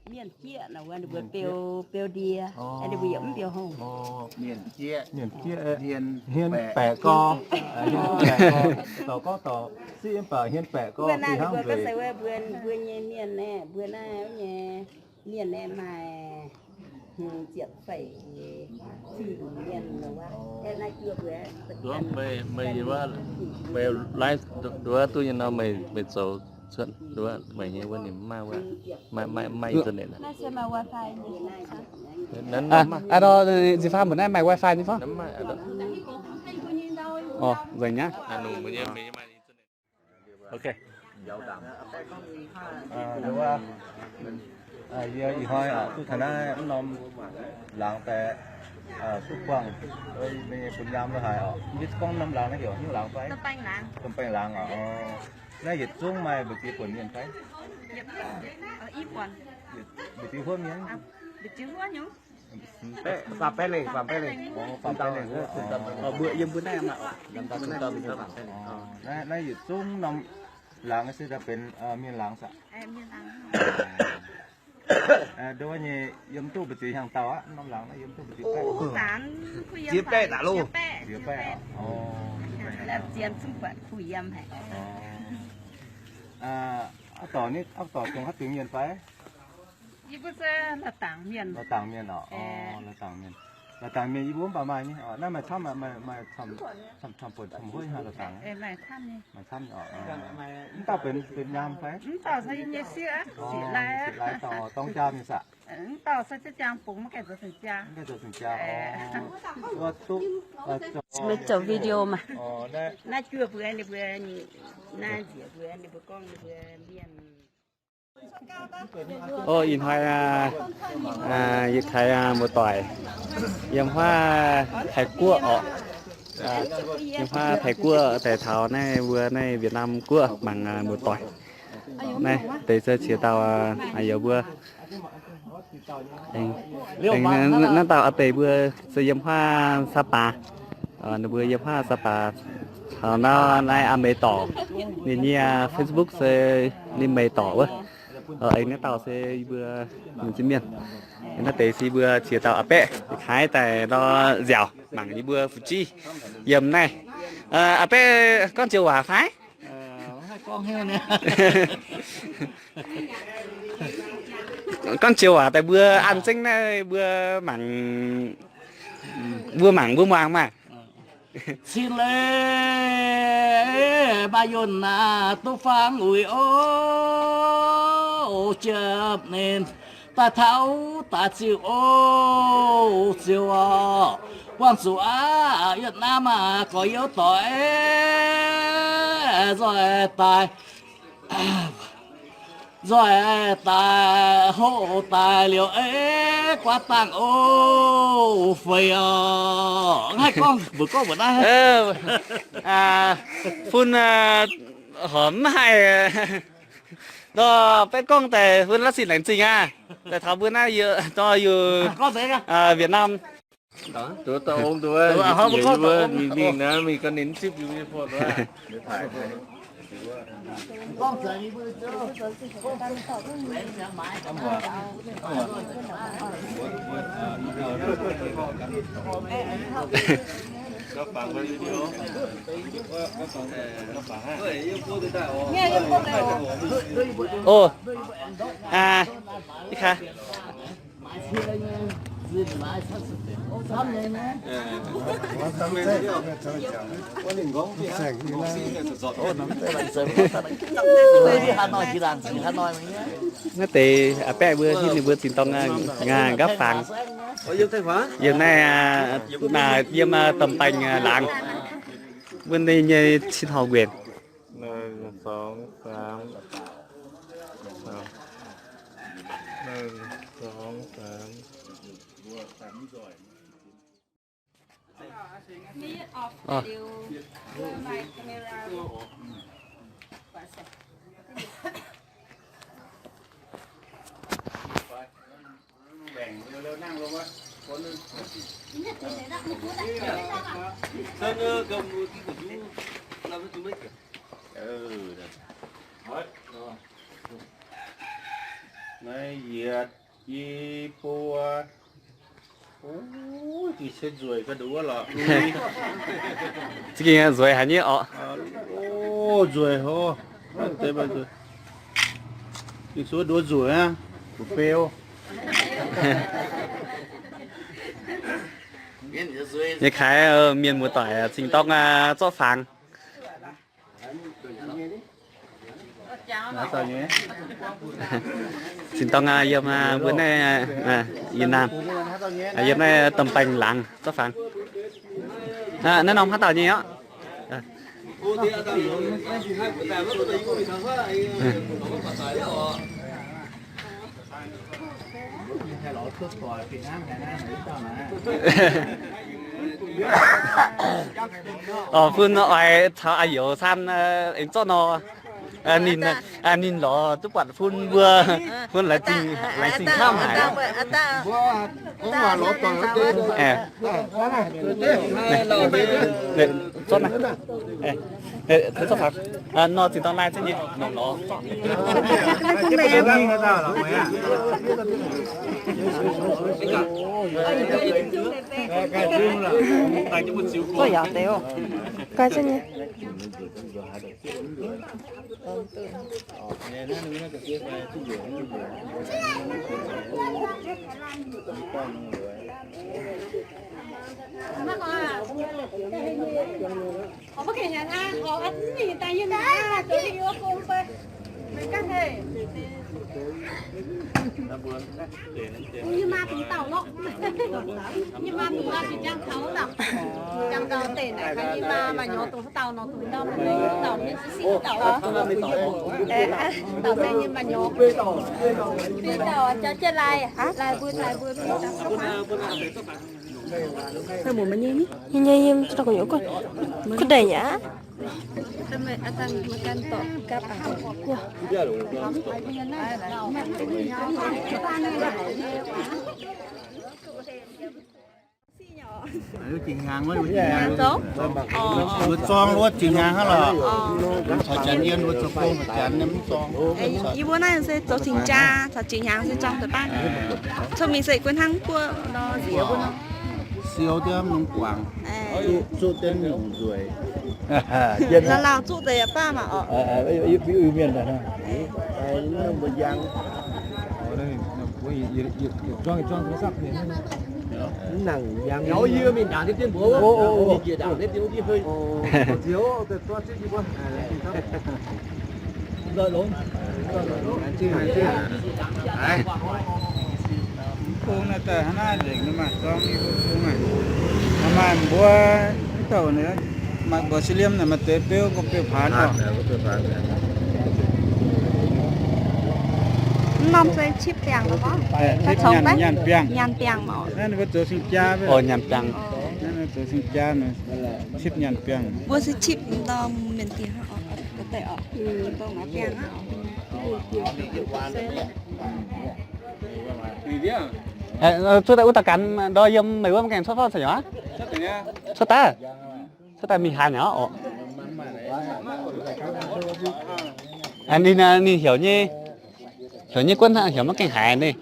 Mienh jieqv nor wuov, ninh mbuo beu, beu ndie, ninh mbuo yaac mv beu hungh. Mienh jieqv, hmien baeqc gorx, hmien baeqc gorx, dorc gorngv dorc sieqv mv baac hmien baeqc gorx. Mbuo naaiv mbuo gorngv se wuov mbuo, mbuo nyei mienh aeqv, mbuo naaiv nyei mienh aeqv maaih hmz ziepc feix fingx mienh nor wuov. Aeqv, naaiv juov mbuo, meih, meih, meih live nduov duqv nyei nor, meih, meih zoux cuotv nduov, meih nyei wuov ninh mv maaih wuov, maaih, maaih, maaih internet. Aa, nor, nziex faam mbuo naaiv maaih wifi nyei fai? Orqc, nzengc nyei. Ok. Yie ih hnoi duqv taux naaiv norm laangz daaih duqv buangh mbuo nyei bun nyaam lo haaix orqc. Yie gorngv norm laangz naaiv heuc hnyouv laangz fai? Domh baengh laangz orqc. Naaiv yietc zungv maaih mbu'ziex buonc mienh fai? Mbu'ziex huoqv mienh? Faam baeqv lengh, faam baeqv lengh. Mbuo yiem mbuo naaiv, naaiv yietc zungv norm laangz se daaih benx mienh laangz aqv. Nduov nyei yiem duqv mbu'ziex hnyangx dauh aqv, norm laangz naaiv yiem duqv mbu'ziex baeqv? Ziex baeqv daaih loh. Ziex baeqv aqv. Aa, dorc, aa, dorc dongh haaix dingc mienh fai? Yie mbuo se Laauh Dangc mienh. Laauh Dangc mienh orqc. Laauh Dangc mienh. Laauh Dangc mienh yie mbuo mv baac maaih nyei orqc. Naaiv maaih camv, maaih, maaih camv-camv buonc camv huoqv haaix Laauh Dangc? Maaih camv nyei. Maaih camv nyei orqc. Mv dauh benx, benx nyaam fai? Mv dauh se yie nyei sieqv, sieqv lai, sieqv lai dauh dorng jaa mienh saah? Mv dauh se jaax jaang bungx maiv gaengh zoux cing-jaa. Mv gaengh zoux cing-jaa orqc. Meih zoux video maah. Naaiv juov mbuo ninh mbuo, naaiv nziex mbuo ninh mbuo gorngv ninh mbuo mienh. Ih hnoi yie kaaix muoz-doic yiem huaav Taiv Guoqv orqc. Yiem huaav Taiv Guoqv daaih taux naaiv mbuo naaiv Việt Nam Guoqv mangc muoz-doic. Naaiv deix se qiex dauh a'youz mbuo. Naaiv dauh a'deix mbuo se yiem huaav Sapa. Ninh mbuo yiem huaav Sapa. Taux naaiv, naaiv a'meix dorc. Ninh nyei Facebook se ninh meix dorc wuov. Aengx naaiv dauh se yie mbuo mienh zinh mienh. Naaiv deix se yie mbuo qiex dauh a'baeqv kaaix daaih nor nziaauc mangc yie mbuo fu'jueiv yiem naaiv. A'baeqv gorngv joux waac fai? Gorngv joux waac daaih mbuo an zengv naaiv mbuo mangc, mbuo mangc mbuo muangx maah. Cin leiz maaih yunh naaic duqv fangx uix o, jiem ninh daaih taux daaih ziux o, ziux orqc, buangh zuqc aqv, yietc naaiv maah, gorx-youz doic nzoih daaih, nzoih daaih hoqc daaih liuz, ei, guaav dangh o, feix orqc. Haih gorngv mbuox gorngv mbuox naaiv. Fun horpc mv haih nor, baeqv gorngv daaih fun la'sic laengz zingh aqv. Daaih taux mbuo naaiv nor yie Việt Nam. Mingh naaiv mingh ga'ninh zipv liuz nyei fon. Ov, aa, ih ka. Naaiv deix a'baeqv mbuo hitv ninh mbuo zinh dorng ngaangc nqapv fangx. Yiem naaiv, yiem Domh Baengh laangz, mbuo ninh nyei cin horngc nquenc. Yietc, i, buo. Za'gengh nzueic haic nyei orqc. Nzueic hov. Gengh suov nduov nzueic aqv. Kuv beu. Nyei kaaix mienh muoz-doic cingx dorng zorqv fangx. Cingx dorng yiem mbuo naaiv, yie naanh, yiem naaiv domh baengh laangz zorqv fangx. Naaiv norm haaix dauh nyei orqc? Orqc, fun oix caux a'youz san aengx zorqv nor. Ninh, ninh lorz duqv buatc fun mbuo, fun laengz zingh, laengz zingh camv haic. Nor zinh dorng laai zengv nyei, nongc lorz. Nyei maa dungx dauh lorqc. Nyei maa dungx dauh jangx taux dauh. Jangx dauh deix naaic, nyei maa maaih nyorx dongh haaix dauh nor, dongh dauh maaih nyorx dauh, mienh siqv siqv dauh. Dauh se nyei maaih nyorx. Dauh jauv jienv lai, lai mbuo, lai mbuo. Nyei, nyei, yiem, kuv deix aqv. Mbuo zorng luov jiex hnyangx hnangv lorqc. Caux janx yiem mbuo zoux gong caux janx nyei mv zorng. Yie mbuo naaiv se zoux cing-jaa, caux jiex hnyangx se zorng deix baav. Cong-mengh se guon hnangv buo nor nziex mbuo nor. Siou diemv longx guangc. Zuqv, zuqv diemv longx nzueic. Lauh lauh zuqv deix yaac baav maah orqc. Mienh mbuo njang. Bung naaiv daaih hnangv naaiv nzengc, maaih zorng nyei bung aac. Maaih mbuo mv douc ninh, maaih mbuo si liemh naaic, maaih deix beu, mbuo beu paanx oc. Mv norm se cipv biangh lorqc. Nyanc biangh. Naaiv ninh mbuo zoux cing-jaa. Nyanc biangh. Naaiv ninh zoux cing-jaa, cipv nyanc biangh. Mbuo se cipv norm mienh diex. Cuotv daaih wuov dauh ganh ndau yiem meih wuov mv gaengh cuotv faaux caux nyei aqv. Cuotv daaih, cuotv daaih mingh haaix nyei oc. Ninh, ninh heuc nyei, heuc nyei guonv heuc maiv gaengh haiz ninh.